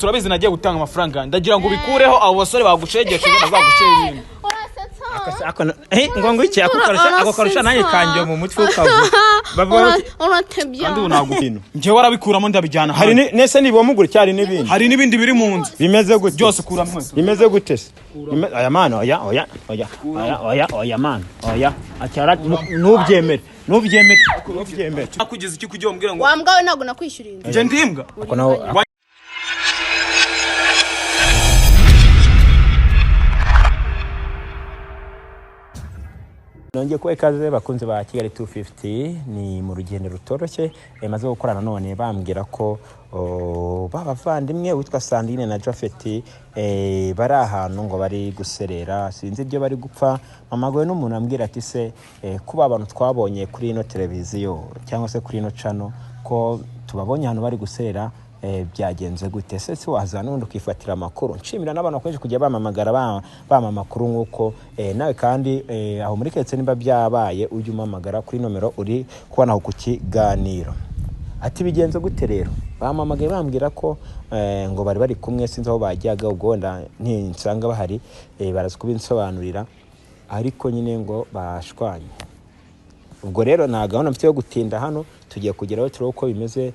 Turabizi, nagiye gutanga amafaranga, ndagira ngo ubikureho. Abo basore bagushegeshe bazagucera ibintu. Urasetsa. Ngo ngo iki? Ako karusha, ako karusha nanjye kanjye mu mutwe ukavuga bavuga bati, Uratebya. Kandi ubu ntabwo njyewe warabikuramo, ndabijyana hari ahandi. nese nibomugura cyari n'ibindi. Hari n'ibindi biri mu nzu. Bimeze gute? Byose kuramo inkweto. Bimeze gute se? Oya mana, oya, oya, oya, oya, oya, oya mana, oya, acyara ntubyemere, ntubyemere, ntubyemere. Nakugize iki kugira umbwira ngo Wa mbwa we, ntabwo nakwishyuriye inzu. njye ndi imbwa? Ako nawe. Nongeye kuba ikaze, bakunzi ba Kigali 250. Ni mu rugendo rutoroshye maze gukora nanone, bambwira ko ba bavandimwe witwa Sandrine na Japhet bari ahantu ngo bari guserera, sinzi ibyo bari gupfa. Mama gowe n'umuntu ambwira ati se kuba abantu twabonye kuri ino televiziyo cyangwa se kuri ino channel, ko tubabonye ahantu bari guserera, byagenze gute se? Si waza n'ubundi ukifatira amakuru? Nshimira n'abantu bakomeje kujya bamamagara bampa amakuru nk'uko nawe kandi aho muri keretse niba byabaye ujye umamagara kuri nomero uri kubona aho ku kiganiro. Ati bigenze gute rero? Bamamagaye bambwira ko ngo bari bari kumwe, sinzi aho bajyaga. Ubwo wenda ntinsanga bahari baraza kubinsobanurira, ariko nyine ngo bashwanye. Ubwo rero nta gahunda mfite yo gutinda hano, tugiye kugeraho turebe uko bimeze.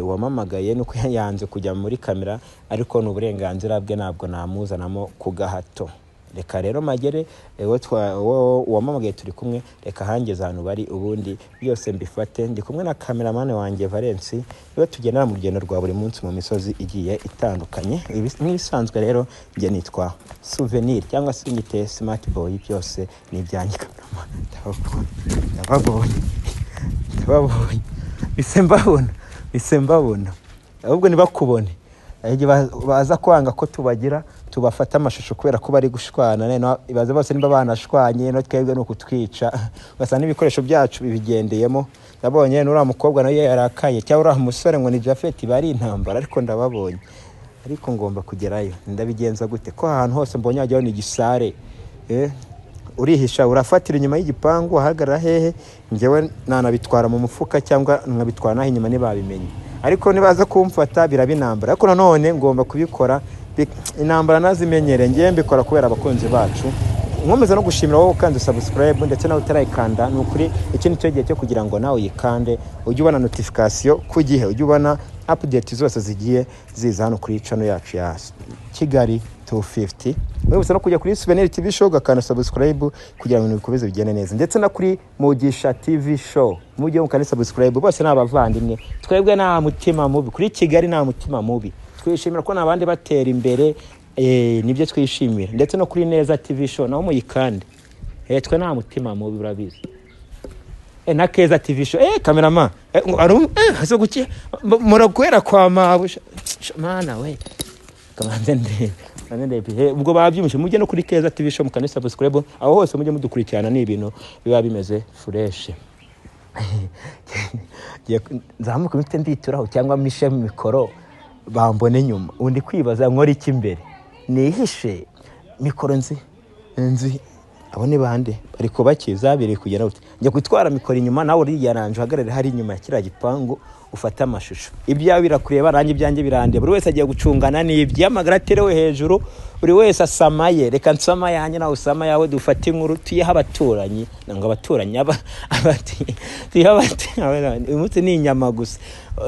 Uwamamagaye nuko yanze kujya muri kamera, ariko ni uburenganzira bwe, ntabwo namuzanamo ku gahato. Reka rero magere uwo uwamamagaye turi kumwe, reka hangeze ahantu bari, ubundi byose mbifate. Ndi kumwe na kameramani wanjye Valence, niwe tugendana mu rugendo rwa buri munsi mu misozi igiye itandukanye. Nk'ibisanzwe rero njye nitwa Souvenir cyangwa se nyite Smart Boy, byose ni ibyanjye. Kameramani, ndababonye, ndababonye, bise mbabona, bise mbabona. Ahubwo ntibakubone. Igihe baza kwanga ko tubagira tubafata amashusho kubera ko bari gushwana, noneho ibaze bose niba banashwanye no twebwe ni ukutwica, ugasanga n'ibikoresho byacu bibigendeyemo. Ndabonye n'uriya mukobwa nawe yarakaye, cyangwa uriya musore ngo ni Japhet, bari intambara. Ariko ndababonye, ariko ngomba kugerayo. Ndabigenza gute ko ahantu hose mbonye hajyaho ni igisare? Urihisha, urafatira inyuma y'igipangu, uhagarara hehe? Njyewe nanabitwara mu mufuka cyangwa nkabitwara naho inyuma ntibabimenye, ariko nibaza kumfata biraba intambara. Ariko nanone ngomba kubikora, intambara nazimenyere. Ngewe mbikora kubera abakunzi bacu. Nkomeza no gushimira wowe ukanze subscribe, ndetse nawe utarayikanda. Ni ukuri iki ni cyo gihe cyo kugira ngo nawe uyikande, ujye ubona notification ku gihe, ujye ubona update zose zigiye ziza hano kuri channel yacu ya Kigali 250. Wibutsa no kujya kuri Souvenir TV Show ugakanda subscribe kugira ngo ibintu bikomeze bigende neza, ndetse no kuri Mugisha TV Show mujye mukanda subscribe. Bose ni abavandimwe, twebwe nta mutima mubi kuri Kigali, nta mutima mubi, twishimira ko n'abandi batera imbere, nibyo twishimira. Ndetse no kuri Neza TV Show naho muyikande. Twe nta mutima mubi, urabizi. Na Keza TV Show. Cameraman, ngo ese kuki murakwera kwa mabu? Mana we, kamanze ndebe, kamanze ndebe. Ubwo babyumvise, mujye no kuri Keza TV Show mukande subscribe. Aho hose mujye mudukurikirana, ni ibintu biba bimeze fresh. Nzamuka mpite ndituraho cyangwa mishe mikoro bambone nyuma. Undi kwibaza nkora iki mbere? Nihishe mikoro, nzi nzi abo ni bande bari kubakiza biri kugera gute? Njya gutwara mikoro inyuma, nawe uriyaranje uhagarare hari inyuma ya kiriya gipangu ufate amashusho. Ibyawe birakureba, rangi ibyanjye birandeba. Buri wese agiye gucungana n'ibye, amagara aterewe hejuru, buri wese asamaye. Reka nsama yanjye, nawe usama yawe, dufate inkuru tuyihe abaturanyi. Ngo abaturanyi tuyihe uyu munsi ni inyama gusa,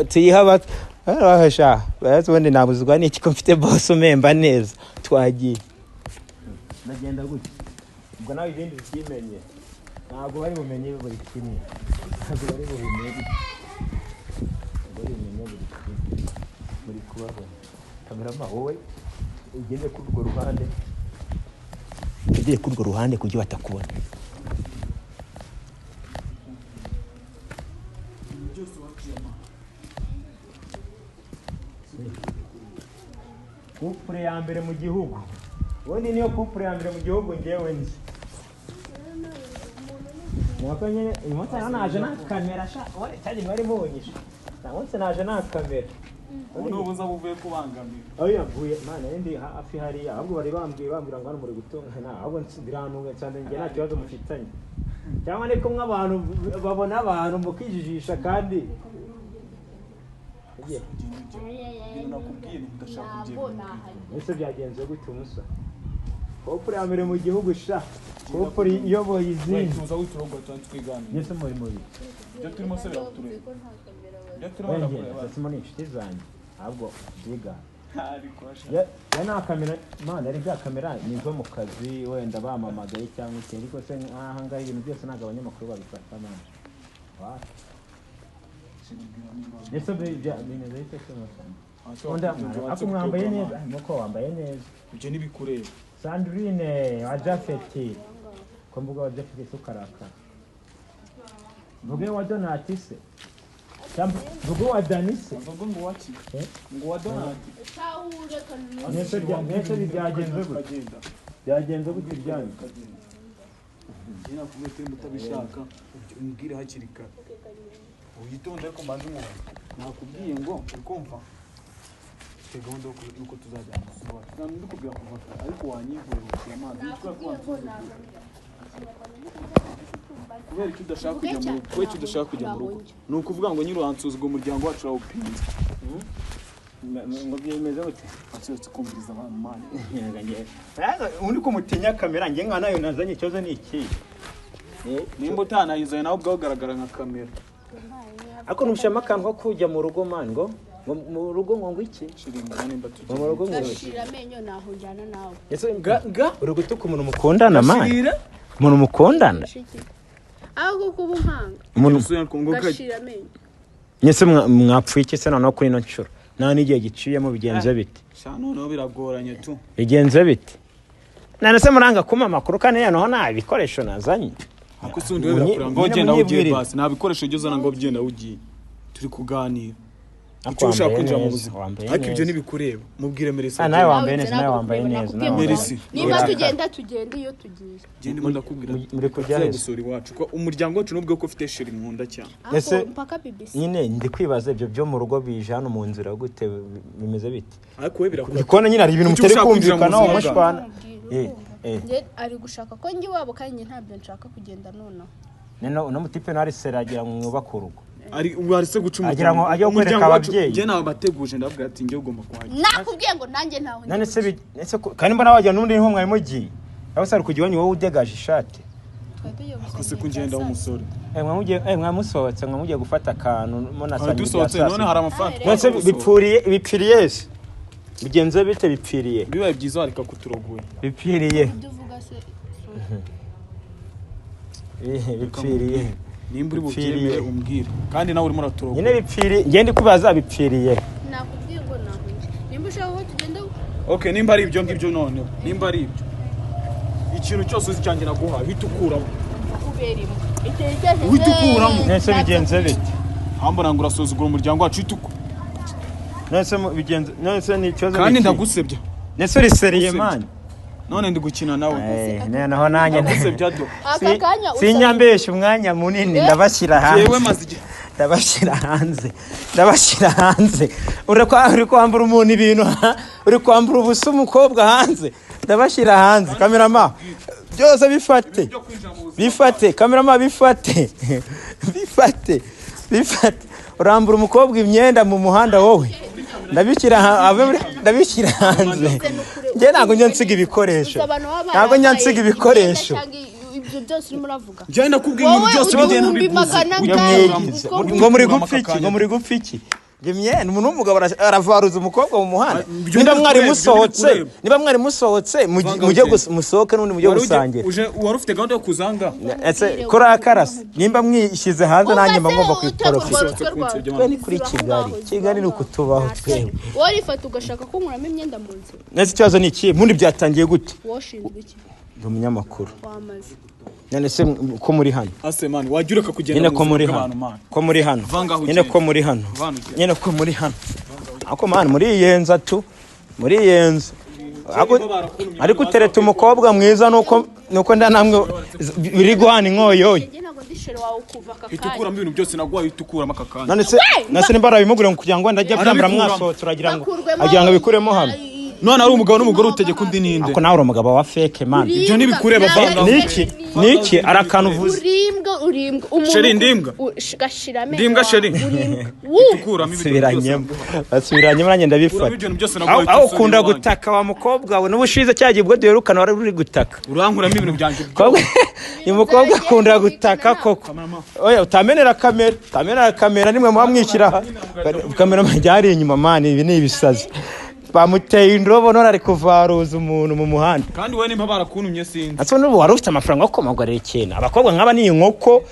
tuyihe sha ubundi nabuzwa n'iki ko mfite boss umemba neza? Twagiye, ndagenda gutya, ubwo nawe ibindi byimenye. Ntabwo bari bumenye buri kimwe, ntabwo bari bubimenye, ntabwo bari bumenye buri kimwe. Muri kubabona, kamerama, wowe ugende kuri urwo ruhande, ugere kuri urwo ruhande kugira batakubona. Couple ya mbere mu gihugu, ubundi niyo couple ya mbere mu gihugu ngewe nzi. Nuko nyine uyu munsi rero naje nta kamera sha, ubundi cyane mwari munyishe, nta munsi naje nta kamera. Ubu ni ubuza buvuye kubangamira. Oya, mvuye mana ndi hafi hariya, ahubwo bari bambwiye, bambwira ngo hano muri gutungana, ahubwo birantunga cyane. Njye nta kibazo mufitanye, cyangwa ni kumwe abantu babona abantu mukijijisha kandi Wagiye. Ibintu nakubwiye ni udashaka Ntabwo kubyemera. nahajya. Ese byagenze gute umusa? Couple ya mbere mu gihugu sha. Couple iyoboye izindi. Tuza witurogwa tuba twiganira. Mwese muri mubi. Ibyo turimo se birakutureba. Ibyo turimo Wengera, birakureba. sasa ni inshuti zanjye. Ahubwo byiga. Ariko asha. Ya nta kamera, man, ari bya kamera ni izo mu kazi wenda bamamagaye cyangwa iki, ariko se nk'aha ngaha ibintu byose ntabwo abanyamakuru babifata, man. Wapi? Ese bimeze bite se musa? Unda, ako mwambaye neza, nuko wambaye neza. Ibyo ntibikureba. Sandrine wa Jafeti. Ko mvuga wa Jafeti se ukarakara. Mvuge wa Donati se. Cyangwa mvuge wa Dani se. Mvuga ngo waki? Eh? Ngo wa Donati. Mwese byagenze gute? Tukagenda. Byagenze gute ibyanyu? Tukagenda. Njye nakubwiye ko nimba utabishaka umbwire hakiri kare. Witonde ariko mbanze umubaze. Nakubwiye ngo uri kumva? Mfite gahunda y'uko tuzajya gusura. Ntabwo ndi kubwira kuva kare ariko wanyivurira amazi. Kubera ko wansuzugura. Kubera icyo udashaka kujya mu rugo. Kubera icyo udashaka kujya mu rugo. Ni ukuvuga ngo nyiri uransuzugura, umuryango wacu urawupinze. Ngo byemeze gute? Asohotse kumviriza abantu, man. Undi ko mutinya kamera, njye nka nayo nazanye, ikibazo ni iki? Nimba utanayizanye nawe ubwawe ugaragara nka kamera. Ariko ntushamo akantu ko kujya mu rugo, man, ngo mu rugo ngo iki? Shiringa nimba Ngo tugiye. mu rugo ngo iki? Gashira amenyo, naho njyana nawe. Ese Ga uri gutuka umuntu mukundana, man? Shirira. Umuntu mukundana? Shiki. Ahubwo kuba unkanga. Umuntu Gashira amenyo. Mwese mwapfuye iki se noneho kuri ino nshuro? Nta n'igihe giciyemo, bigenze bite? Sha, noneho biragoranye tu. Bigenze bite? None se muranga kumpa amakuru kandi noneho nta bikoresho nazanye? Ako si undi we birakuranga ngo Nyine genda aho ugiye munyibwirire. basi. Nta bikoresho ujya uzana ngo genda aho ugiye. Turi kuganira. Ariko Icyo ushaka wambaye kwinjira mu neza, buzima. wambaye Ariko ibyo neza. ntibikureba. Mubwire Melissa. Ah, nawe agende. wambaye neza, nawe wambaye neza, nawe wambaye Merci. neza. Niba tugenda, tugenda iyo tugiye. Njye ndimo ndakubwira. Muri kujya Tuzajya heza. gusura iwacu. Ko umuryango wacu nubwo ko ufite chérie nkunda cyane. Ese- Ariko mpaka BBC. Nyine ndi kwibaza ibyo byo mu rugo bije hano mu nzira gute, bimeze bite? Ariko we birakureba. Ndi kubona nyine hari ibintu Kuki mutari ushaka kwinjira mu kumvikanaho buzima mushwana. Mubwira, Eh. Njye ari gushaka ko njya iwabo kandi njye ntabyo nshaka kugenda nonaha. None uno mutipe nawe arisera agira ngo mwubake urugo. Ari ubu se guca Agira ngo ajye kwereka Umuryango wacu- ababyeyi. Njye nabateguje, ndababwira ati njye ugomba kuhajya. Nakubwiye ngo nanjye ntaho njya. None se ese kandi mbona wagira n'undi niho mwari mugiye. Aho se ari kujya iwanyu wowe udegaje ishati. Twari tugiye Ko se gusangira ko ngenda ibya saa w'umusore. Mwamugiye mwamusohotse, mwamugiye gufata akantu Twari munasangira ibya dusohotse saa none sita. hari amafaranga. None se bipfuriye, bipfiriye se? Bigenze bite bipfiriye? Bibaye byiza wareka kuturogoya. Bipfiriye. sita. Ibyo uvuga se Bipfiriye. Nimba uri Bipfiriye. bubyemere umbwire. Kandi nawe urimo uraturogoya. Nyine bipfiriye, njye ndi kubaza bipfiriye. Nakubwiye ngo ntaho njya. Nimba ushaka ko tugenda. Okay, nimba ari ibyo ngibyo noneho. Nimba ari ibyo. Ikintu cyose uzi cyanjye naguhaye, uhita ukuramo. Ubera imwe. Ikintu cyose. Uhita ukuramo. None se bigenze bite? Hambona ngo urasuzugura umuryango wacu, uhita None se bigenze, none se ni ikibazo Kandi ni iki? ndagusebya. None se uri sérieux, Ndagusebya. man? None ndi gukina nawe. Noneho nanjye Ndagusebya do. Aka kanya usaba- sinyambesha umwanya munini, ndabashyira hanze. Yewe maze igihe. Ndabashyira hanze, ndabashyira hanze. Uri kwambura umuntu ibintu, uri kwambura ubusa umukobwa hanze. Ndabashyira hanze, kamerama byose bifate. Byo kwinjira mu buzima. Bifate, kamerama, bifate, bifate, bifate. Urambura umukobwa imyenda mu muhanda wowe. Ndabishyira ndabishyira hanze. Njye ntabwo njya nsiga ibikoresho. Uzi abantu baba Ntabwo njya barambaye nsiga ibikoresho. imyenda cyangwa ibyo byose urimo uravuga. Njye nakubwiye ibintu Wowe byose bigenda uduhumbi biguze. magana Njye angahe? mwigize. Utwo- Ngo muri gupfa iki? Ngo muri gupfa iki? Njye myenda umuntu w'umugabo aravaruza umukobwa mu muhanda? Ibyo Niba mwari ntibikureba, ibyo musohotse, ntibikureba. niba mwari musohotse, Vanga mujye ugende. musohoke n'ubundi mujye Wari gusangira. wari ufite gahunda yo kuzanga. Ese kuri akarasi nimba mwishyize hanze, nanjye mba ngomba kuyiporofita. Usohotse kunsebya. Twe ni kuri Kigali, Kigali ni ukutubaho twebwe. Wowe urifata ugashaka kunkuramo imyenda mu nzira. Nese ikibazo ni ikihe? Mundi byatangiye gute? Wowe ushinzwe iki? Ndi umunyamakuru. Wamaze. None se ko muri hano? Ase man, wajya ureka kugenda Nyine mu ko buzima muri hano. bw'abantu, man. Ko muri hano. Vanga aho Nyine ugenda. ko muri hano. Vana ugenda. Nyine ko muri hano. Ariko man, muriyenza tu. Muriyenza. Ariko utereta umukobwa mwiza nuko nda namwe biri guhana inkoyoyo. Njye ntabwo ndi chéri wawe kuva aka Hita kanya. ukuramo ibintu byose naguhaye, uhita ukuramo aka kanya. None se nase nimba arabimugurira kugira ngo ndajya byambara Arabikuramo. mwasohotse, uragira ngo Bakurwemo- agira ngo abikuremo hano. None ari umugabo n'umugore utegeka undi ninde? Ako nawe uri umugabo wa fake, man. Ibyo ntibikureba, Ntabwo vanga ari Niki? fake. Niki arakanu uvuze? Urimbwa, urimbwa umuntu. Chéri, ndimbwa. Gashira amenyo Ndimbwa, wawe. Chéri. Urimbwa. Wu! Ukuramo ibintu byose. Basubiranyemo, basubiranyemo, nanjye ndabifata. Ukuramo ibintu byose naguhaye, Aho utusubira ukunda iwanjye. gutaka wa mukobwa we, n'ubushize cyagiye ubwo duherukana wari uri gutaka. Urankuramo ibintu byanjye. Uyu mukobwa akunda gutaka koko. Oya, utamenera kamera, utamenera kamera, nimwe muba mwishyira kamera ryari inyuma. Man, ibi ni ibisazi. Bamuteye indobo none ari kuvaruza umuntu mu muhanda. Kandi wowe nimba barakuntumye sinzi. Ese n'ubu wari ufite amafaranga yo kumugurira ikintu? Abakobwa nk'aba ni inkoko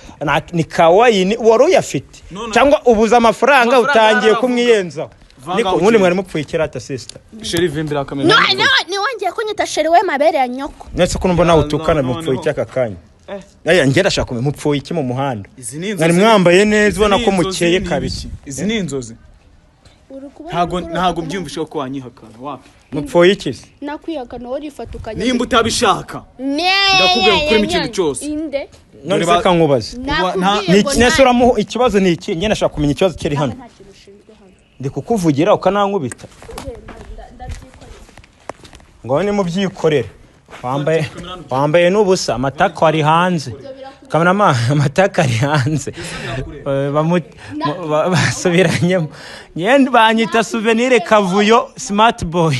ni kawayini, wari uyafite? None- Cyangwa ubuze amafaranga, Amafaranga utangiye yaravuga. kumwiyenzaho? Vanga Niko ukiri. ubundi mwari mupfuye ikirata, sister? Chéri, vimbira kamera. No, no, niwongeye kunyita chéri, we mabere ya nyoko. Ndetse ko mbona utukana, noneho. mupfuye iki aka kanya? Aya, njye ndashaka kumenya mupfuye iki mu muhanda. Izi ni inzozi. Mwari mwambaye neza, Izi ubona ni ko inzozi, mukeye ni kabisa. ibiki? Izi ni inzozi. Uri kubona Ntago uri ntago kurota. mbyumvishe ko wanyihakana wapi. Mupfuye iki se? Nakwihakana wowe urifata ukajya. Nimba utabishaka, ndakubwiye gukuramo ikintu cyose. Inde? None Dore se kankubaze. Nakubwiye Ni ngo iki? Nese uramuha ikibazo ni iki? Njye ndashaka kumenya ikibazo kiri hano. nta kintu ushinzwe hano. Ndi kukuvugira ukanankubita ngo ni mubyikorere. Wambaye n'ubusa, amatako ari hanze. Kamerama, amatako ari hanze. Basubiranyemo. Njye banyita Souvenir Kavuyo Smart Boy,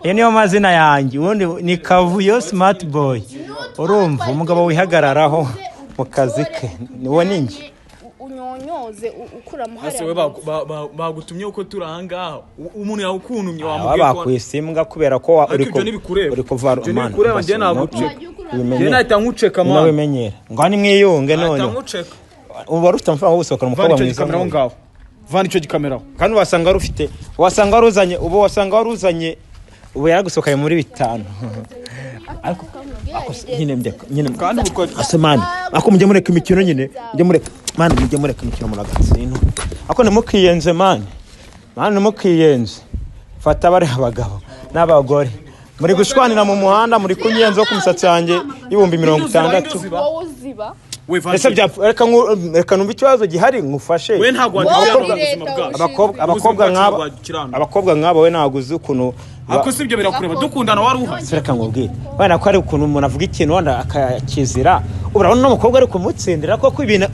iyo niyo mazina yanjye. Ubundi ni Kavuyo Smart Boy. Urumva umugabo wihagararaho mu kazi ke niwo ni njye. Unyonyoze ukuramo Ase hariya. we bagutumye uko turi ahangaha. Umuntu yawukuntumye wamubwiye Aba ko bakwise imbwa kubera ko Ariko ibyo ntibikureba. uri kuva. Ibyo ntibikureba, njye naguceka. Njye nahita nkuceka, Nawe man. wimenyera ngo nimwiyunge. Nahita None nkuceka. ubu wari ufite amafaranga yo gusohokana Vana umukobwa icyo mwiza gikamera aho nk'uyu. ngaho, vana icyo gikamera aho. Kandi wasanga wari ufite, wasanga wari uzanye, ubu wasanga wari uzanye, ubu yaragusohokanye muri bitanu. Ariko nyine nyine Kandi ubu ase man, ako mujye mureka imikino nyine, mujye mureka man, mujye mureka imikino muragatsindwa. Ako ntimukiyenze man, man, ntimukiyenze. Fata bari abagabo n'abagore muri gushwanira mu muhanda, muri kunyenzaho ku misatsi yanjye y'60,000. Wowe uziba. We vana Ese icyo bya reka numve ikibazo gihari ngufashe. We ntabwo Wowe wadukiranura ni ubuzima leta bwacu. Abakobwa, abakobwa Ubuzima nk'aba bwacu ntabwo wadukiranura. Abakobwa nk'aba we ntabwo uzi ukuntu Ariko si ibyo birakureba, dukundana wari uhari. Se reka nkubwire, wenda ko hari ukuntu umuntu avuga ikintu wenda akakizira. Urabona uno mukobwa ari kumutsindira koko, ibintu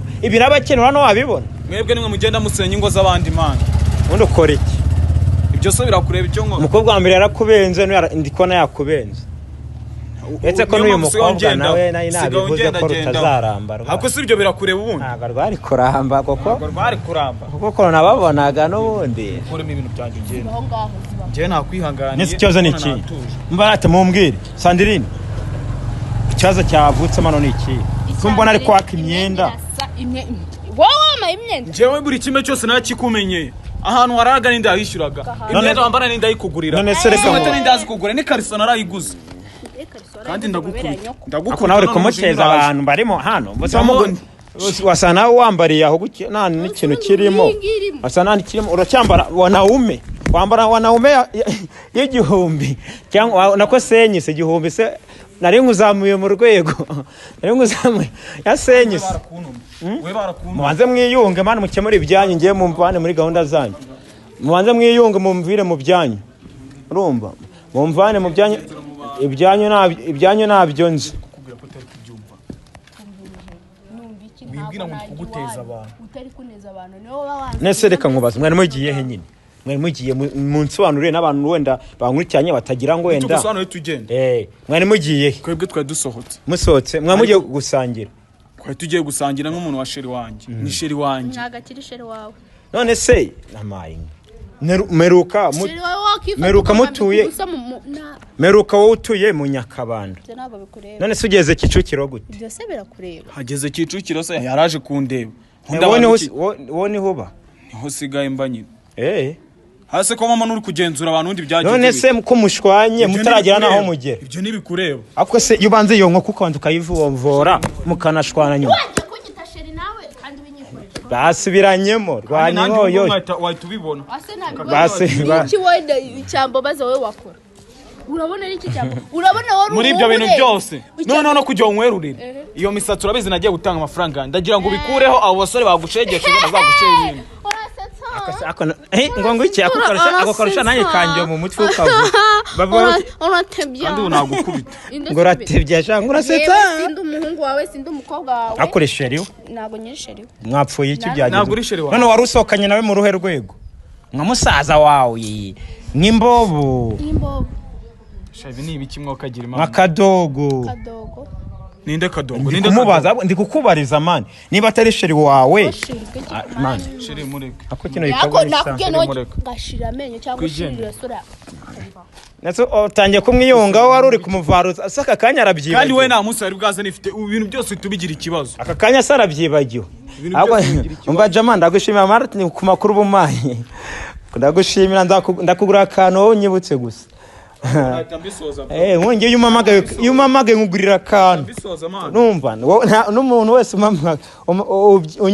aba akenera hano wabibona. Mwebwe nimwe mugenda musenya ingo z'abandi, man. Ubundi ukora iki? Ibyo se birakureba icyo nkora? Umukobwa wa mbere yarakubenze, n'uyu ndi kubona yakubenze. Uretse ko Niyo n'uyu mpamvu usigaye mukobwa ungenda- nawe nayo usigaye nabivuze ko ungendagenda. rutazaramba rwose. Ariko si ibyo birakureba ubundi. Ntabwo rwari kuramba kuko Ntabwo rwari kuramba. Kuko ukuntu nababonaga n'ubundi. Ukuremo ibintu byanjye ugenda. Aho ngaho ziba. Njyewe nakwihanganiye. Nese ikibazo ni iki? Mbarate mumbwire, Sandrine, ikibazo cyavutsemo hano ni iki ko mbona ari kwaka imyenda? Wowe wambaye imyenda. Njyewe buri kimwe cyose narakikumenyeye. Ahantu wararaga n'inda yayishyuraga, imyenda wambara n'inda yayikugurira, None se reka inkweto n'inda yazikugura, n'ikariso narayiguze. Kandi ndagukubita. Ako Ndagukubita nawe uri none kumuteza umujinya uraje. abantu barimo hano. Bose wasa nawe wambariye aho gutya nta n'ikintu kirimo, wasa nta n'ikirimo. Uracyambara wanaume, wambara wanaume y'igihumbi cyangwa nako senyise igihumbi se. Nari nkuzamuye mu rwego, nari nkuzamuye ya senyise. Barakuntumye. We barakuntumye. Mubanze mwiyunge man, mukemure ibyanyu, ngiye mumvane muri gahunda zanyu. Mubanze mwiyunge, mumvire mu byanyu. Urumva, mumvane mu byanyu, ibyanyu ntabyo nzi. Kukubwira ko utari kubyumva. Numva iki? Wibwira ngo Ntabwo ndi kuguteza najya abantu. iwanyu. Utari kuneza abantu niwe uba wanze. Nese reka nkubaze, mwari mugiye he nyine? Mwari mugiye munsobanurire n'abantu wenda bankurikiranye batagira ngo wenda Tugusobanure tugenda. Mwari mugiye he? Twebwe twari dusohotse. Musohotse mwari mugiye gusangira? Twari tugiye gusangira nk'umuntu wa chéri wanjye, ni chéri wanjye. Ntabwo akiri chéri wawe. None se namaye meruka Chéri wawe wakifata meruka ukamwambika mutuye ubusa mu meruka wowe utuye mu Nyakabanda. Ibyo ntabwo bikureba. None se ugeze Kicukiro gute? Ibyo se birakureba? Hageze Kicukiro se yaraje kundeba. Nkunda Wowe abantu niho wowe niho uba? Niho sigaye mba nyine. Eh. Hasi ko mama nuri kugenzura abantu undi byagenze None bite? se ko mushwanye Ibyo mutaragera n'aho ntibikureba. mugera? Ibyo ntibikureba. Ariko se iyo ubanze iyo nkoko ukabanza ukayivomvora mukanashwana nyuma? Wagiye kunyita chéri nawe kandi ubinyikorera. Basubiranyemo Kandi nanjye ubwo rwanyinkoyo. wahita ubibona. Ase ntabwo Basi iki wenda icyambo baza wowe wakora. Urabona ari iki cyambo, urabona wowe Muri ibyo bintu urenze. byose noneho no kugira ngo nkwerurire iyo misatsi, urabizi nagiye gutanga amafaranga yanjye, ndagira ngo ubikureho, abo basore bagushegeshe bazagucera ibintu. Urasetsa. Ngo ngo iki ako karusha, ako karusha nanjye kanjye mu mutwe ukavuga. Bavuga bati, Uratebya. Kandi ubu nagukubita. Ngo uratebya sha, ngo urasetsa. Yewe, sindi umuhungu wawe, sindi umukobwa wawe. Akore chéri we. Ntabwo nyiri chéri we. Mwapfuye iki, byagenze? Ntabwo uri chéri wawe. None wari usohokanye nawe mu ruhe rwego? Nka musaza wawe, nk'imbobo? Nk'imbobo. Sha, ibi ni ibiki mwokagira imana? Nka kadogo? Kadogo. Ninde kadogo? Ndi Ninde? kumubaza, ndi kukubariza man, niba atari chéri wawe. Ushinzwe iki? Ah, man. Chéri, mureke. Ako kino Yako gikorwa ni nakubwiye sa nawe Mureka. gashira amenyo cyangwa Twigendere. ushirire sura. Ndetse utangiye kumwiyungaho, wari uri kumuvaruza se? Aka kanya arabyibagiwe. Kandi we nta munsi wari bwaze nifite ubu, ibintu byose uhita ubigira ikibazo. Aka kanya se arabyibagiwe. Ibintu Ahubwo- byose bigira ikibazo. Umva jama, ndagushimira Martin ku makuru bumaye, ndagushimira. Ndakugura akantu wowe unyibutse gusa. Nahita mbisoza. Eh, nkongi iyo umpamagaye, iyo umpamagaye nkugurira akantu. Mbisoza man. Numva n'umuntu wese umpamagaye,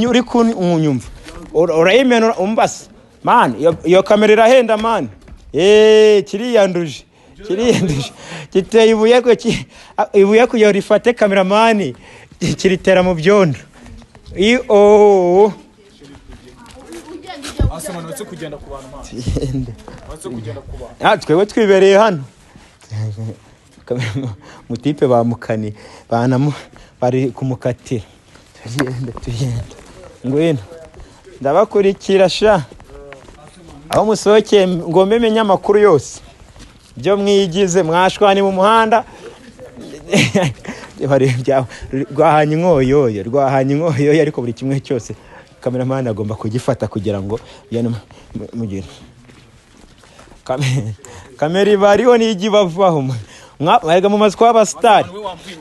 uri kunyumva, urayimenura umbasa man. Iyo kamera irahenda man. Eh, kiriyanduje, kiriyanduje, giteye ibuye ko ibuye kugira ngo rifate kameramani kiritera mu byondo. I o Ase man, uretse kugenda ku bantu man. Tugende. Uretse kugenda ku bantu. Ah, twebwe twibereye hano. Mutipe bamukani banamu bari kumukatira. Tugende, tugende, ngwino ndabakurikira sha. Aho musohokeye ngo mbe amakuru yose byo mwigize mwashwani mu muhanda. Rwahanye inkoyoyo, rwahanye inkoyoyo, ariko buri kimwe cyose kameramani agomba kugifata kugira ngo bijyane mugire kamera iba ariho n'ijya ibavaho. Mwarega mumaze kuba abasitari.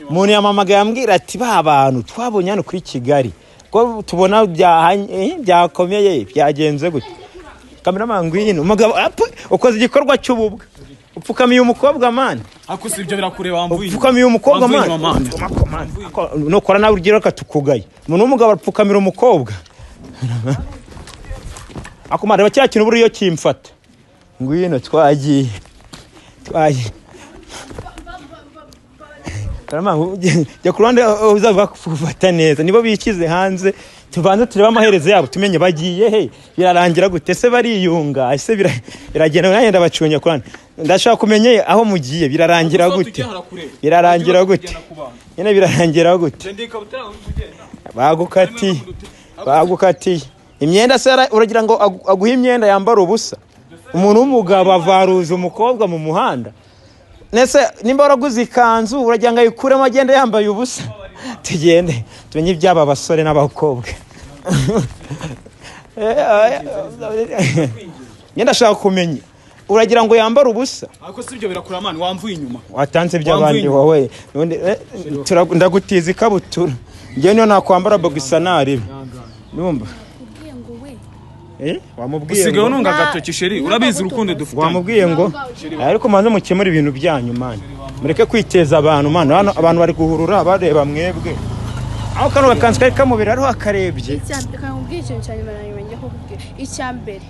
Umuntu yamamagaye ambwira ati: "Ba bantu twabonye hano kuri Kigali ko tubona byakomeye, byagenze gute?" Kameramani ngwino. Umugabo ukoze igikorwa cy'ububwa, upfukamiye umukobwa man. Ariko si ibyo birakureba, wamvuye inyuma. Upfukamiye umukobwa. Wamvuye Man. inyuma, man. Nukora nawe ugira reka tukugaye. Umuntu w'umugabo apfukamira umukobwa? Akumara reba cya kintu buriya kimfata. Ngwino, twagiye, twagiye. Karama, jya ku ruhande uzavuga gufata neza nibo bikize hanze. Tubanze turebe amaherezo yabo, tumenye bagiye he, birarangira gute se, bariyunga ese, biragenda? Nanjye ndabacunye ku ruhande, ndashaka kumenya aho mugiye, birarangira Gusa gute. tujye harakureba. Birarangira Tujye gute? kugenda ku bantu. Nyine birarangira gute? Genda ikabutura uri kugenda. Bagukatiye, bagukatiye imyenda se? Uragira ngo aguhe imyenda yambara ubusa? Umuntu w'umugabo avaruza umukobwa mu muhanda? Nese nimba waraguze ikanzu uragira ngo ayikuremo agende yambaye ubusa? Tugende tumenye iby'aba basore n'abakobwa. Njye ndashaka kumenya, uragira ngo yambare ubusa? Ariko si ibyo birakureba man, wamvuye inyuma. Watanze iby'abandi wowe. Ubundi, ndagutiza ikabutura. Njyewe niyo nakwambara bogisa naribi numva. Ubwiye ngo we. Eh, wamubwiye Usigaye ngo ununga agatoki chéri, urabizi urukundo dufitanye. Wamubwiye ngo ariko manze mukemure ibintu byanyu man, mureke kwiteza abantu man. Hano abantu bari guhurura bareba mwebwe, aho kano gakanzu kari kamubera ariho akarebye. Icya mbere, nkubwire ikintu cya nyuma na nyuma ngiye kukubwira. Icya mbere,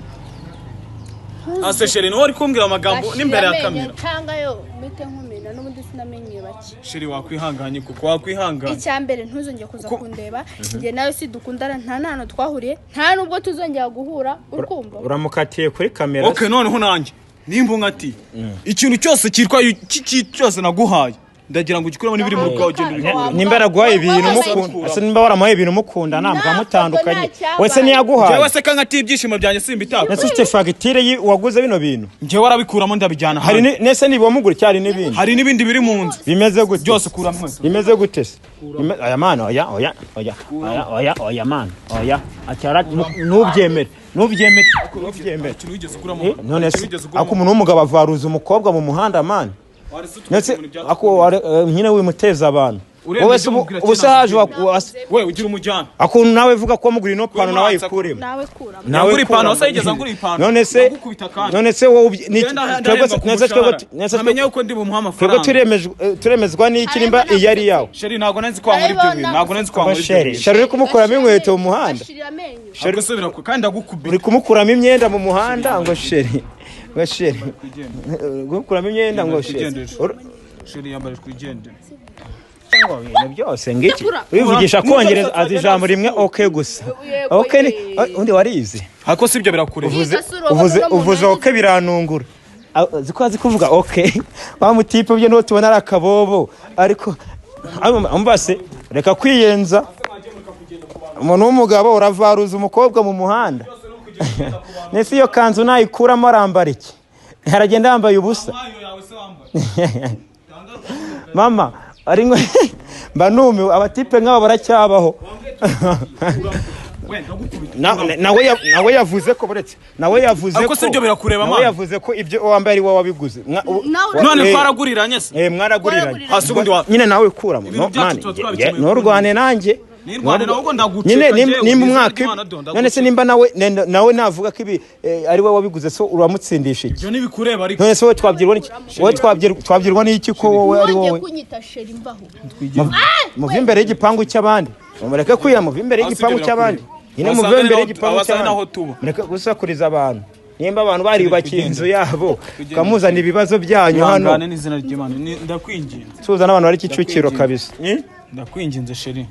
Ase chéri, niwe uri kumbwira amagambo gashira n'imbere ya amenyo kamera. cyangwa yo mpite nkumena, n'ubundi sinamenye bake. Chéri, wakwihanganye kuko wakwihanganye. Icya mbere, ntuzongere kuza kundeba. Njye nawe si dukundana, nta n'ahantu twahuriye, nta n'ubwo tuzongera guhura, uri kumva? Uramukatiye kuri kamera. Okay, noneho nanjye nimba unkatiye ikintu cyose cyitwa cyose naguhaye, ndagira ngo ugikuremo n'ibiri mu rugo ugenda ubikura. Nimba yaraguhaye ibintu Wabaye- mukunda ese, nimba waramuhaye ibintu mukunda ntabwo Ntabwo mutandukanye nta cyabaye. wese ntiyaguhaye. Njyewe se ka nkatiye ibyishimo byanjye simbitaka? Nese ufite fagitire waguze bino bintu? Njyewe warabikuramo ndabijyana Hari ahandi. nese niba wamugura cyari n'ibindi? Hari n'ibindi biri mu nzu. Bimeze gute? Byose kuramo. Bimeze gute se? Oya man, oya, oya, oya, oya, oya, oya man, oya acyara, ntubyemere, ntubyemere, ntubyemere. Ikintu wigeze ukuramo? Eh, none Ikintu se wigeze ukuramo? ako umuntu w'umugabo avaruza umukobwa mu muhanda man? Ndetse ako nyine wimuteza abantu. Urebye Wowe se ibyo mubwira ubu se kera. haje We ugira umujyana. Akuntu nawe vuga ko wamugura ino pano nawe Wimwatsa- ayikuremo. Nawe kuramo. Nawe Yangura ipantaro, kuramo. se yigeze angura ipantaro? None se Ndagukubita kandi. None se wowe Ngenda twebwe ndahemba ku nese twebwe mushahara. nese Nkamenya yuko ndi bumuhe twebwe amafaranga. turemezwa n'iki nimba iyi ari iyawe? Chéri, ntabwo nari nzi ko wankora ibyo bintu, ntabwo nari nzi ko wankora ibyo Chéri, bintu. chéri, uri kumukuramo inkweto mu muhanda. Gashirira amenyo. Ntabwo se birakwiye kandi ndagukubita. Uri kumukuramo imyenda mu muhanda ngo chéri, ngo chéri, uri kumukuramo imyenda ngo chéri. Chéri, yambare twigendere. Ngo ibintu byose ngiki Ndakura. wivugisha kongereza azi ijambo rimwe okay gusa. Yego, Okay ni ye. undi warize. Ariko si ibyo birakureba. Uvuze Yiga sura, uvuze ubona uno uvuze muntu okay biranungura. Azi ko azi kuvuga okay. Wa mutipe byo niwo tubona ari akabobo ariko ambase reka kwiyenza. Umuntu w'umugabo uravaruza umukobwa mu muhanda. Nese iyo kanzu nayikuramo arambara iki? Aragenda yambaye ubusa. Mama ari nko mba numiwe abatipe nk'aba baracyabaho. Nawe yavuze ko buretse nawe yavuze Ariko si ibyo birakureba, nawe man. yavuze ko ibyo wambaye ari wowe wabiguze. Nawe None twaraguriranye se? Mwaraguriranye. Hasi ubundi Nyine nawe ukuramo. Ibintu No, byacu man, tuba twabikemuye. nturwane nanjye. Nirwane nawe ubwo ndaguceka Nyine njyewe, nimba mu izina umwaka ry'Imana do, none se nimba nawe navuga ko ibi ari wowe wabiguze so uramutsindisha iki? Ibyo ntibikureba ariko. None se wowe twabwirwa n'iki? Wowe twabwirwa n'iki ko wowe ari Wongeye wowe? kunyita chéri mvaho. Muve imbere y'igipangu cy'abandi, mureke kwiya, muve imbere y'igipangu Aho si ibyo cy'abandi. birakureba. Nyine Abasanga muve imbere ni y'igipangu abasanga cy'abandi, naho tuba. mureke gusakuriza abantu. Nimba abantu bariyubakiye inzu yabo ukamuzana ibibazo byanyu hano. Ihangane n'izina ry'Imana. Ndakwinginze. Tuza n'abantu bari Kicukiro kabisa. Ndakwinginze chéri.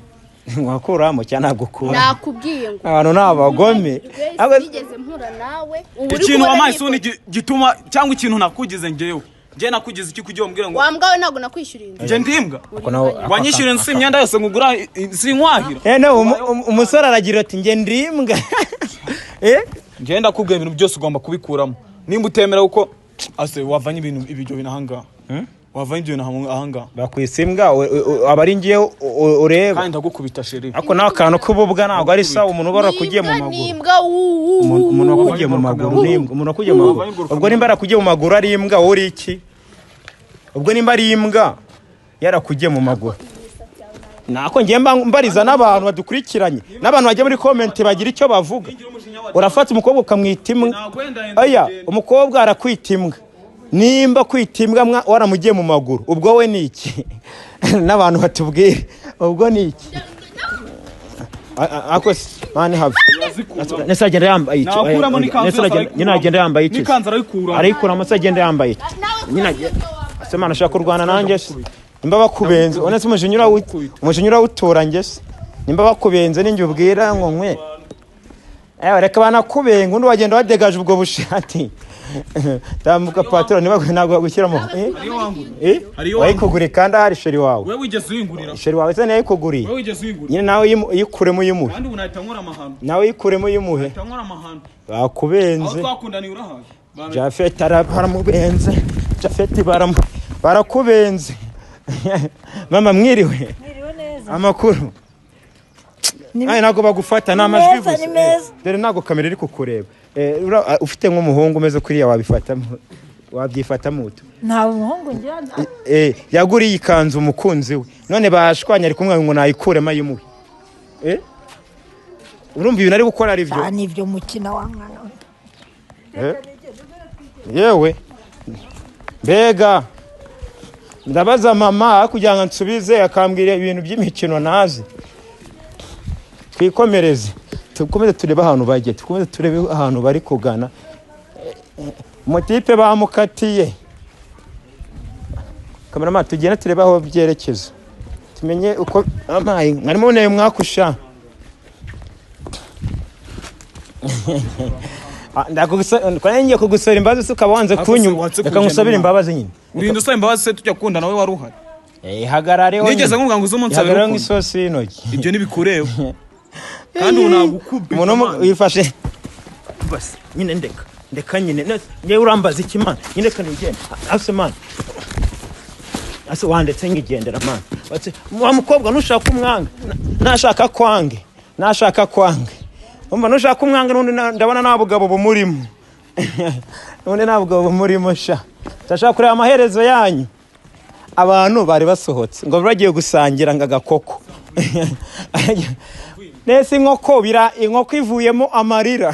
Wakuramo cyangwa ntabwo ukura? Nakubwiye ngo Abantu ni abagome. Grace, nigeze mpura nawe ubu uri Ikintu kubona wampaye ni isoni ifoto. gituma cyangwa ikintu nakugize njyewe. Njye nakugize iki kugira ngo umbwire ngo Wa mbwa we, ntabwo nakwishyuriye inzu. njye ndi imbwa? Nawe- Wanyishyuriye inzu si imyenda yose ngugura sinkwahira. No, umusore aragira ati njye ndi imbwa. Njye ndakubwiye ibintu byose ugomba kubikuramo. Nimba utemera uko ase wavanye ibintu ibyo bintu ahangaha. Wavanye ibyo bintu ahangaha. Bakwise imbwa aba ari ngiye ureba. Kandi ndagukubita chéri. Ariko nawe akantu k'ububwa ntabwo ari sawa, umuntu uba warakugiye mu Ni imbwa, maguru. ni imbwa wu wu. Umuntu wakugiye mu maguru ni imbwa. Umuntu wakugiye mu maguru ubwo nimba yarakugiye mu maguru ari imbwa, wowe uri iki? Ubwo nimba ari imbwa yarakugiye mu maguru, nako ngiye mbariza n'abantu badukurikiranye n'abantu bajya muri comment bagira icyo bavuga. Urafata umukobwa ukamwita imbwa? Oya, umukobwa arakwita imbwa. Nimba kwita imbwa waramugiye mu maguru, ubwo we ni iki? N'abantu batubwire ubwo ni iki? Ako man have nese agenda yambaye iki? Nakuramo n'ikanzu Nese yose nyine agenda yambaye iki? N'ikanzu arayikuramo. Arayikuramo se agenda yambaye iki? Nawe Nyine se mana ashaka kurwana nanjye se? Nimba bakubenze ubona se umujinya urawutura njye se? Nimba bakubenze ninjye ubwira ngo nkwe. Ewe reka banakubenga undi wagenda wadegaje ubwo bushati. Tambuka patron, niba ntabwo bagushyiramo. Eh? Hariyo. Wayikuguriye kandi ahari chéri wawe. Wewe wigeze uyingurira? Chéri wawe se ntiyayikuguriye? Wewe wigeze uyingurira? Nyine nawe yikuremo uyimuhe. Kandi ubu nahita nkora amahano. Nawe yikuremo uyimuhe. Nahita nkora amahano. Aho Bakubenze. twakundaniye urahaje. Jafet baramubenze. Jafet barakubenze. Mama mwiriwe. Mwiriwe neza. Amakuru. Ni- Ay ntabwo bagufata ni Ni amajwi meza, gusa. ni meza. Dore ntabwo kamera iri kukureba. Ufite nk'umuhungu umeze kuriya wabifatamo wabyifatamo ute? Nta muhungu ngira. Yaguriye ikanzu umukunzi we none bashwanye ari kumwe ngo nayikuremo ayimuhe. Urumva ibintu ari gukora ari byo? Cyane ibyo mukina wa mwana we. Yewe mbega ndabaza mama kugira ngo nsubize akambwira ibintu by'imikino ntazi. Twikomereze, dukomeze turebe ahantu bajya, dukomeze turebe ahantu bari kugana. Umutipe bamukatiye. Kameramani, tugende turebe aho byerekeza tumenye uko amayi mwari muboneye mwakusha. Ngiye kugusaba imbabazi se ukaba wanze Ariko se kunyuma? wanze Reka kugenda ngusabire mwana. imbabazi nyine. Urinda usaba imbabazi se tujya kunda nawe wari uhari? Hagarareho Nigeze nyine. nkubwira ngo uze umunsabire Ihagarare ukuntu. nk'isosi y'intoki. Ibyo ntibikureba. Kandi ubu nagukubita. Umuntu Man. wifashe basi nyine ndeka ndeka nyine. Ngewe urambaza iki man? Nyine reka nigende ase man, ase wandetse nkigendera man. Bati, wa mukobwa nushaka umwanga nashaka kwange nashaka kwange umva nushaka umwanga n'undi ndabona nta bugabo bumurimo, n'undi nta bugabo bumurimo sha. Ndashaka kureba amaherezo yanyu. Abantu bari basohotse ngo bagiye gusangira ngo agakoko nese inkoko bira inkoko ivuyemo amarira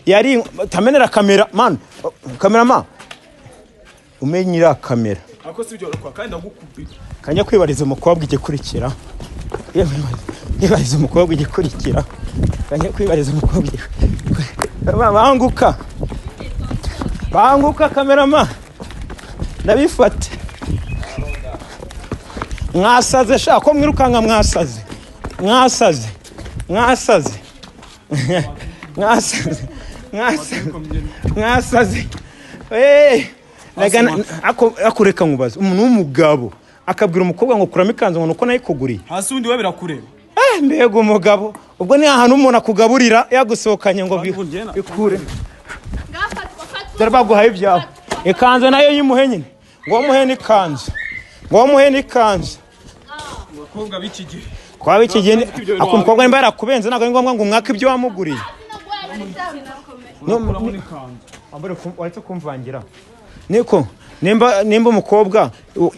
yari tamenera kamera man, kamera man, umenye iriya kamera. Ariko si ibyo urakora kandi ndagukubita. Kanya kwibariza umukobwa igikurikira, kwibariza umukobwa igikurikira, kanya kwibariza umukobwa banguka banguka kamerama ndabifata. Mwasaze sha, ko mwirukanka mwasaze. Mwasaze. Mwasaze. Mwasaze. Mwasaze. Mwasaze. Eh, akureka nkubaze, umuntu w'umugabo akabwira umukobwa ngo kuramo ikanzu ngo nuko nayikuguriye. Hasi undi we birakureba. Mbega umugabo, ubwo ni ahantu umuntu akugaburira yagusohokanye ngo bikure. Dore baguhaye ibyawe. Ikanzu nayo yimuhe nyine. Ngo muhe n'ikanzu. Ngo muhe n'ikanzu. Abakobwa b'iki gihe. Kwa b'iki gihe ako umukobwa nimba yarakubenze ntabwo ari ngombwa ngo umwake ibyo wamuguriye. Waretse kumvangira. Niko nimba umukobwa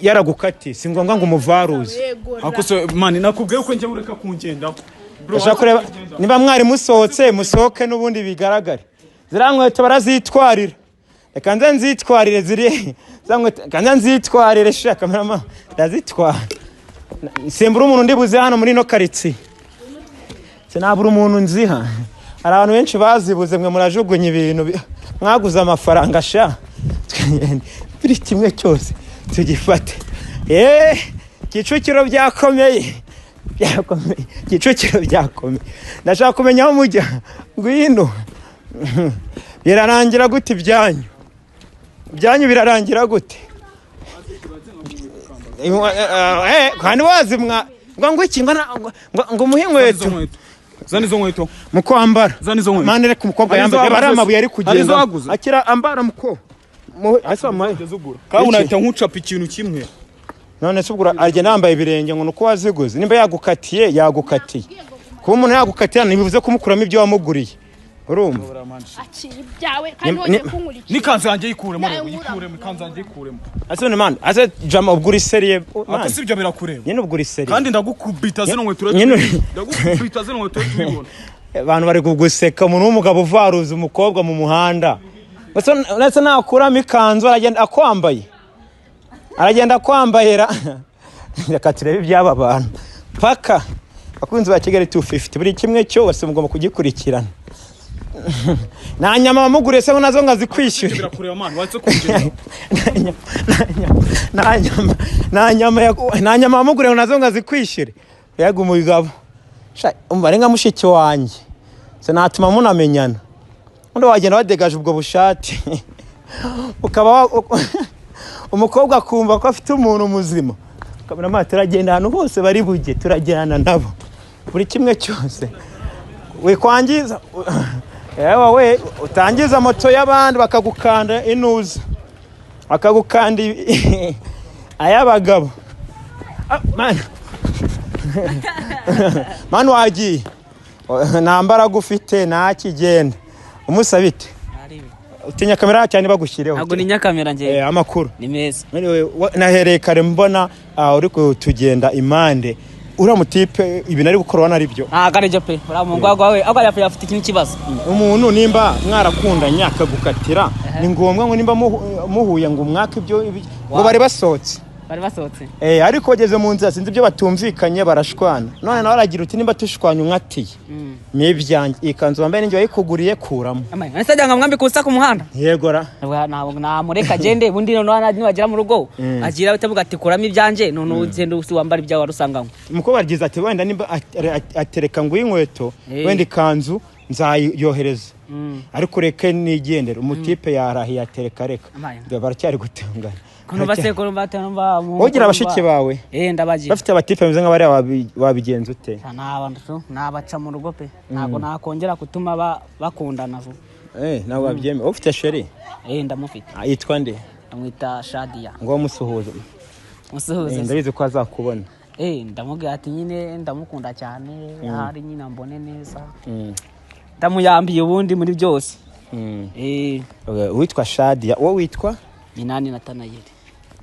yaragukatiye si ngombwa ngo umuvaruze. Ako se mani nakubwiye ko njye ureka kungendaho. Ndashaka kureba niba mwari musohotse musohoke n'ubundi bigaragare. Ziriya nkweto barazitwarira. Reka nze nzitwarire ziri. Ziriya nkweto reka nze nzitwarire sha kamerama ndazitwara. Simbura umuntu ndibuze hano muri ino karitsiye. Sinabura umuntu nziha. Hari abantu benshi bazibuze mwe murajugunya ibintu mwaguze amafaranga sha. Buri kimwe cyose tugifate. Kicukiro byakomeye. Byakomeye. Kicukiro byakomeye. Ndashaka kumenya aho mujya. Ngwino. Birarangira gute ibyanyu? Ibyanyu birarangira gute? Kandi wazi mwa ngo iki ngo umuhe inkweto. Zana izo nkweto. Muko ambara. Zana izo nkweto. Mane reka umukobwa yambaye. Reba ari amabuye ari kugenda. Akira ambara muko. Asa maye. Kandi unahita nkucapa ikintu kimwe. None se ubwo agenda yambaye ibirenge ngo nuko waziguze. Nimba yagukatiye yagukatiye. Kuba umuntu yagukatira ntibivuze kumukuramo ibyo wamuguriye. Urumva? Akira ibyawe kandi wongeye kunkurikira. N'ikanzu yanjye yikuremo rero, yikuremo ikanzu yanjye yikuremo. Ase none man, ase jama ubwo uri seriye. Ako si ibyo birakureba. Nyine ubwo uri seriye. Kandi ndagukubita zino nkweto. Ndagukubita zino nkweto tubibona. Abantu bari kuguseka umuntu w'umugabo uvaruza umukobwa mu muhanda. Ndetse nakuramo ikanzu aragenda akwambaye. Aragenda akwambayera. Reka turebe iby'aba bantu. Paka abakunzi ba Kigali 250 buri kimwe cyose mugomba kugikurikirana. Nta nyama wamuguriye se nazo ngazikwishyura. Nta nyama wamuguriye nazo ngazikwishyure. Mbega umugabo. Umva ari nka mushiki wanjye. Se natuma munamenyana. Undi wagenda wadegaje ubwo bushati. Ukaba umukobwa akumva ko afite umuntu muzima. Kamera turagenda ahantu hose bari bujye turajyana nabo. Buri kimwe cyose. Wikwangiza yewe we utangiza moto y'abandi bakagukanda inuza. Bakagukanda ay'abagabo. Man. Man wagiye. Nta mbaraga ufite nta kigenda. Umusabite. Utinya kamera cyane bagushyireho. Ntabwo ninya kamera ngiye. Amakuru. Ni meza. Nahereye kare mbona uri kutugenda impande. Uriya mutipe ibintu ari gukora ari byo. Ntabwo ari byo pe. Uriya muhungu wawe ahubwo afite ikintu kibazo. Umuntu nimba mwarakundanye akagukatira ni ngombwa ngo nimba muhuye ngo umwake ibyo ngo bari basohotse. Bari basohotse. Ariko bageze mu nzira sinzi ibyo batumvikanye barashwana. None nawe aragira uti nimba tushwanye unkatiye. N'ibyanjye ikanzu wambaye ninjye wayikuguriye kuramo. None se ajya mwambika ubusa ku muhanda? Yego ra. Ntabwo namureka agende ubundi none nibagera mu rugo agira utavuga ati kuramo ibyanjye none ugende wambara ibyawe warusanganywe. Umukobwa aragize ati wenda nimba atereka ngo inkweto wenda ikanzu nzayohereza. Ariko ureke nigendere umutipe yarahiye atereka reka. Baracyari gutungana. Wogira abashiki bawe ndabagira. Bafite abatipe bameze nk'abariya wabigenza ute? Nabaca mu rugo pe. Ntabwo nakongera gutuma bakundana vuba. Ntabwo wabyemera. Ufite sheri? Ndamufite. Yitwa nde? Amwita Shadia. Ngo musuhuze. Musuhuze. Ndabizi ko azakubona. Ndamubwira ati nyine ndamukunda cyane ahari nyine ambone neza. Ndamuyambiye ubundi muri byose. Witwa Shadia, wowe witwa? Minani Natanayeli.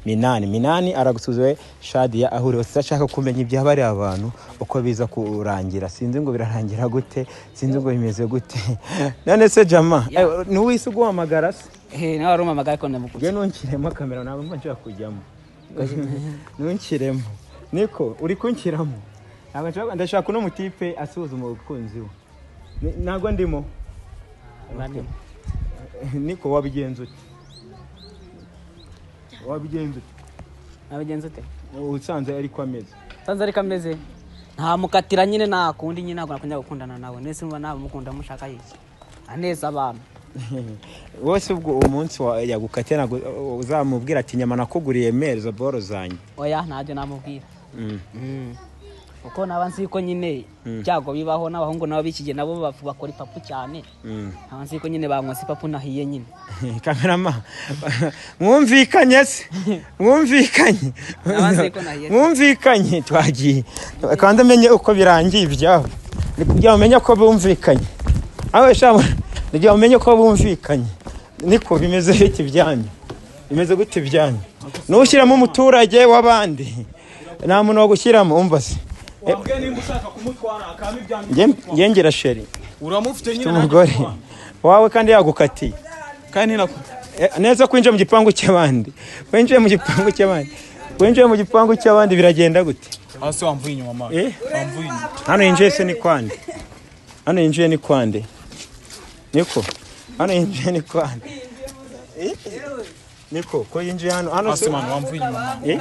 Minani aragusuzuye Shadia ahuri hose ashaka kumenya iby'abari abantu uko biza kurangira. Sinzi ngo birarangira gute, sinzi ngo bimeze gute. None se Jama, ni wise uguhamagara se? Nawe warumamagara ko ndamukubye. Nge nunkiremo kamera ntabwo mba nshaka kujyamo. Nunkiremo. Niko uri kunkiramo. Ntabwo ndashaka uno mutipe asuhuza umukunzi we. Ntabwo ndimo. Niko wabigenza ute? Wabigenza ute? Nabigenza ute? Usanze ariko ameze. Sanze ariko ameze, ntamukatira nyine, nta kundi nyine, ntabwo nakongera gukundana nawe. Nese mba namukunda mushaka iki? Aneza abantu. Wose ubwo umunsi yagukatiye, ntabwo uzamubwira ati nyama nakuguriye meza boro zanjye? Oya, ntabyo namubwira. Kuko naba nzi ko nyine ibyago bibaho, n'abahungu nabo b'iki gihe nabo bakora ipapu cyane. Naba nzi ko nyine banywese ipapu nahiye nyine. Kamerama, mwumvikanye se? Mwumvikanye? Nabanze ko nahiye. Mwumvikanye, twagiye kandi umenye uko birangiye ibyabo. Ni kugira ngo umenye ko bumvikanye aho sha, ni kugira ngo umenye ko bumvikanye. Niko bimeze bite ibyanyu? Bimeze gute ibyanyu? Nushyiramo umuturage w'abandi, nta muntu wo gushyiramo, umva se. Wambwiye nimba ushaka kumutwara akaba ibyanyu. Njye ngira chéri. Uramufite nyine. Umugore wawe kandi yagukatiye. Kandi nako. Neza kwinjira mu gipangu cy'abandi, winjiye mu gipangu cy'abandi, winjiye mu gipangu cy'abandi, biragenda gute? Hasi wamvuye inyuma, man. Eh? Wamvuye inyuma. Hano yinjiye se ni kwande? Hano yinjiye ni kwande? Niko hano yinjiye ni kwande? Eh? Niko ko yinjiye hano hano Hasi se? Man, wamvuye inyuma, man. Eh?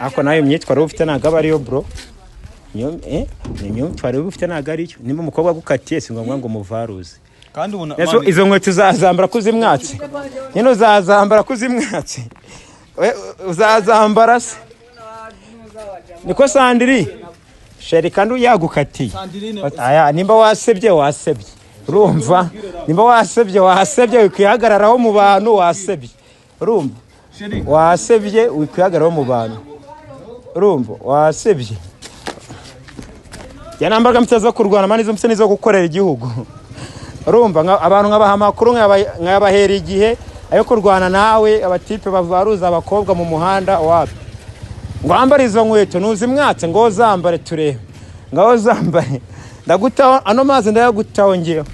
Ako nayo imyitwarire uba ufite ntabwo aba ariyo, bro. Niyo ni imyitwarire uba ufite ntabwo ariyo. Nimba umukobwa agukatiye, si ngombwa ngo umuvaruze. Kandi ubona Ese izo nkweto uzazambara ko uzimwatse nyine? Uzazambara ko uzimwatse? Uzazambara se? Niko Sandiri chéri, kandi yagukatiye. Aya, nimba wasebye, wasebye, urumva? Nimba wasebye, wasebye, wikwihagararaho mu bantu, wasebye, urumva? Wasebye, wikwihagararaho mu bantu, urumva? Wasebye. Ya nambaraga mfite zo kurwana, man, izo mfite nizo gukorera igihugu, urumva? Abantu nkabaha amakuru, nkabahera igihe ayo kurwana nawe. Abatipe bavaruza abakobwa mu muhanda, wapi. Ngo wambare izo nkweto, ntuzimwatse, ngo zambare turebe, ngaho zambare. Ndagutaho ano mazi, ndayagutaho ngewe.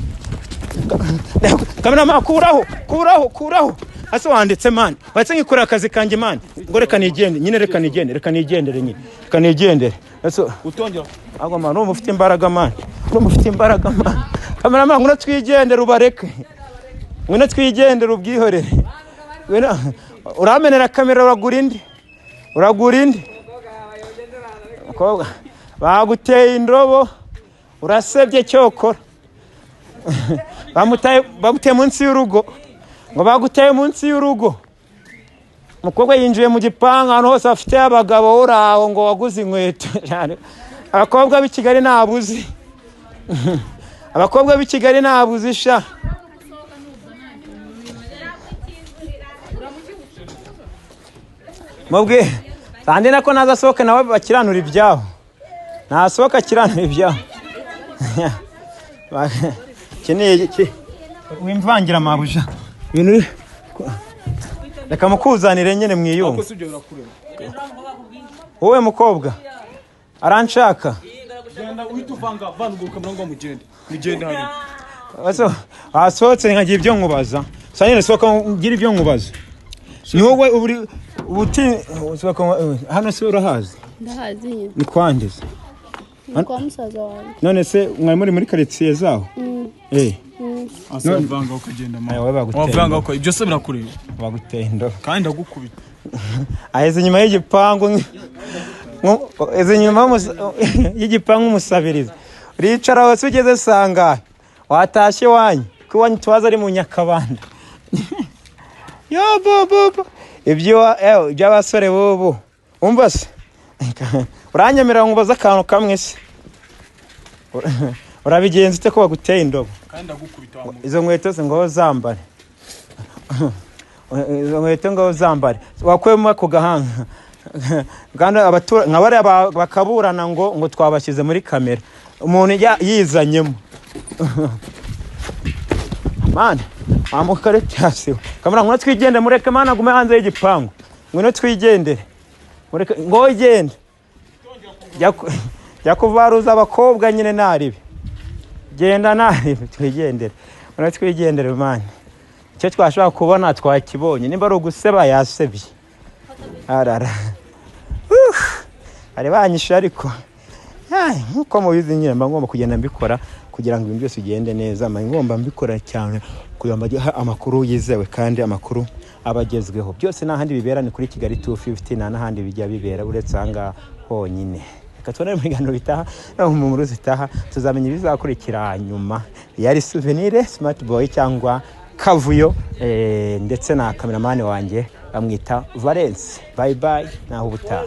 Kamerama, kuraho, kuraho, kuraho. Ase wanditse, man, watse nkikorera akazi kanjye, man. Ngo reka nigende nyine, reka nigende, reka nigendere nyine, reka nigendere. Ese Utongera. Ahubwo man, urumva ufite imbaraga, man, urumva ufite imbaraga, man. Kamerama, ngwino twigendere, ubareke, ngwino twigendere, ubwihorere. Ngwino, uramenera kamera, uragura indi, uragura indi. Mukobwa, baguteye indobo, urasebye. Cyokora bamutaye, bamuteye munsi y'urugo, ngo baguteye munsi y'urugo. Umukobwa yinjiye mu gipangu, ahantu hose hafite abagabo, uraho ngo waguze inkweto. Abakobwa b'i Kigali ntabuzi, abakobwa b'i Kigali ntabuzi sha. Mubwe kandi nako naza asohoke nawe bakiranura ibyabo, nasohoka akiranura ibyabo. Keneye iki wimvangira, mabuja? Ibintu reka mukuzanire nyine mwiyumve. Ko si ibyo birakureba? Wowe mukobwa aranshaka. Genda uhita uvanga vanga ubwo kamera ngo mugende, mugende hariya. Wasohotse nkagira ibyo nkubaza. Sa nyine sohoka ngira ibyo nkubaza. Ni wowe uri ubuti sohoka hano se urahazi? Ndahazi nyine. Ni kwangiza? Ni kwa musaza wanjye. None se mwari muri karitsiye zaho? Hasi wavanga ukagenda, man. Aya, wowe baguteye Wavanga indobo. uko ibyo se birakureba? Baguteye indobo. Kandi ndagukubita. Aheze inyuma y'igipangu aheze inyuma y'igipangu umusabiriza. Uricara hose ugeze sangahe watashye iwanyu, ko iwanyu tubaza ari mu Nyakabanda. Yo bo bo bo, ibyo iby'abasore bubu. Umva se, uranyemerera nkubaze akantu kamwe se? Urabigenza ute ko baguteye indobo? Kandi ndagukubita wa muntu. Izo nkweto se ngo zambare, izo nkweto ngo zambare, wakuyemo ku gahanga. Kandi nka bariya bakaburana ngo twabashyize muri kamera, umuntu yizanyemo, man, wamukaritasi. Kamera, ngwino twigendere, mureke man agume hanze y'igipangu. Ngwino twigendere, mureke ngo gende. Jya kuvaruza abakobwa nyine, naribe genda, naribe twigendere, ngwino twigendere, man. Icyo twashobora kubona twakibonye, nimba ari uguseba yasebye arara. Bari banyishe, ariko nkuko mubizi nyine mba ngomba kugenda mbikora. Kugira ngo ibintu byose bigende neza, mba ngomba mbikora cyane kugira ngo mbajye amakuru yizewe kandi amakuru aba agezweho. Byose nta handi bibera, ni kuri Kigali 250, nta n'ahandi bijya bibera uretse aha ngaha honyine. Reka tubone mu biganiro bitaha no mu nkuru zitaha, tuzamenya ibizakurikira nyuma. Yari Souvenir Smart Boy cyangwa Kavuyo, ndetse na kameramani wanjye bamwita Valence. Bye bye, naho ubutaha.